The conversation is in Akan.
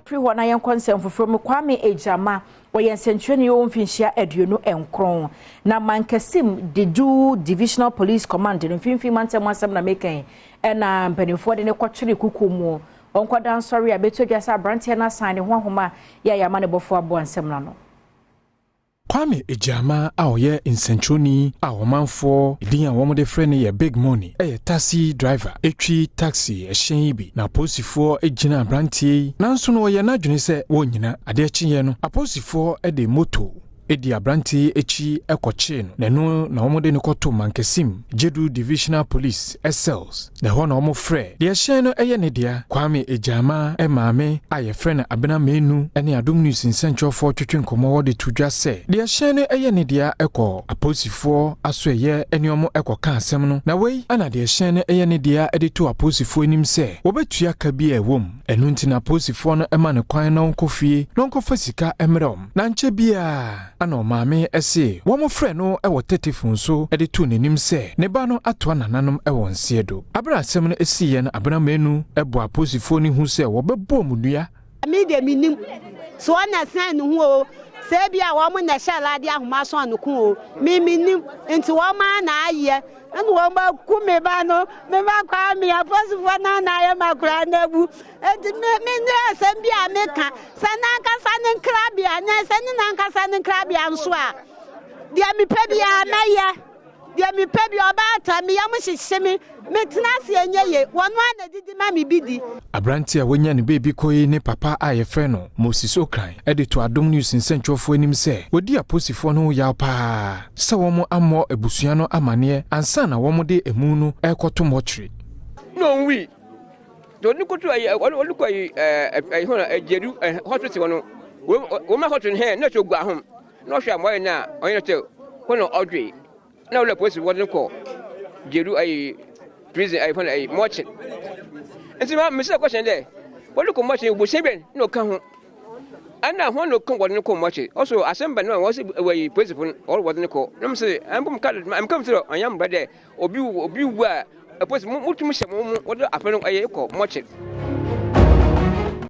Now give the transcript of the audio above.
Firi hɔ na yɛnkɔ nsɛm foforɔ mu. Kwame Agyama, wɔyɛ nsɛntwerɛni wɔ mfinhyia 29 na Mankasim Dedu Divisional Police Command no mfimfini mantam asɛm na meka, ɛna mpanimfoɔ de ne kɔtwere kuku mu ɔnkɔda nsɔre a bɛtɔ dwa sɛ aberanteɛ no asan ne ho ahoma yɛ a yɛama ne bɔfoɔ aboa nsɛm no ano. Kwame Agyama a ɔyɛ nsɛntwerɛni a ɔmanfoɔ din a wɔde frɛ no yɛ Big Money, ɛyɛ taxi driver, ɛtwi taxi ɛhyɛn yi bi na apolisifoɔ gyina aberanteɛ yi, nanso no ɔyɛ n'adwene sɛ wɔnnyina. Adeɛ kyeeɛ no, apolisifoɔ de moto ɛdi aberanteɛ akyi ɛkɔkyee no, na ɛno na wɔde no kɔto Mankasim Gyedu Divisional Police cells, na ɛhɔ na wɔfrɛ deɛ hyɛn no ɛyɛ ne dea. Kwame Agyama maame a yɛfrɛ no Abena Menu ne Adom News nsɛntwerɛfoɔ twetwe nkɔmmɔ, wɔde to dwa sɛ deɛ hyɛn no ɛyɛ ne dea ɛkɔ apolisifoɔ aso ɛyɛ ɛne ɔmo ɛkɔka asɛm no, na wei ana deɛ hyɛn no ɛyɛ ne dea ɛde to apolisifoɔ anim sɛ wɔbɛtua ka bi a ɛwɔ mu. Ɛno nti na apolisifoɔ no ɛma ne kwan na ɔnkɔ fie na ɔnkɔfa sika mmerɛ ɔm. Na nkyɛ biara ana ɔmaame ɛse wɔn frɛ no ɛwɔ tetefon so ɛde to n'anim sɛ ne ba no atoa nananom ɛwɔ nseɛ do. Abere asɛm no esiiɛ no, Abena Menu ɛbɔ apolisifoɔ no hu sɛ wɔbɛbɔ mu dua. Mi de mi nim so wɔn na sɛn ne ho o, sɛ ebi a wɔn na ɛhyɛ alade ahoma so ano ko o, mi nim nti wɔn a na ayɛ ɛna wɔn aku mi ba no, mi ba Kwame. Apolisifoɔ na na ayɛ ma kura n'abu, eti mi ne asɛm bi a mi ka sɛ n'ankasa ne nkrabea nyɛ sɛ ne n'ankasa ne nkrabea nso a, deɛ mi pɛ biara mɛyɛ, deɛ mi pɛ bi ɔbaatan mi yam hyehyɛ mi, mi tena ase enye ye, wɔn a na didi ma mi bi di. Aberante a wanya ne beebi kɔ yi ne papa a yɛfrɛ no Moses Okran ɛde to Adom News nsɛntwerɛfoɔ anim sɛ wɔdi apolisifoɔ no ho yaw paa sɛ wɔn ammɔ abusua no amanneɛ ansa na wɔn de emu no ɛrekɔto mɔkyere. Na ɔnwui de ɔde kɔto ayi, ɔde kɔ ayi ɛɛ ɛyi hɔ na Gyedu ɛ hospital hɔ no, wɔn ma hospital no hɛn na ɛsɛ ogu ahom na ɔhwɛ a mɔyɛ na ɔyɛ no sɛ hɔ na ɔdwe na ɔlɛ polisi wɔde no kɔ Gyedu ayi prison ayi hɔ na ayi mɔkye. Nti ma mesɛ kɔhyɛn dɛ wɔde kɔ mɔkye bosia bɛn na ɔka ho ɛna hɔn na ɔka wɔde no kɔ mɔkye ɔso asɛm bɛn na wɔsi wɔyi polisifo no ɔwɔ wɔde no kɔ na mo sɛ ɛmbom ka ɛmka mo sɛ ɔnyɛ mbra dɛ obi wu a polisi mo tumi hyɛ mo mo wɔde afɛ no ɛyɛ kɔ mɔkye.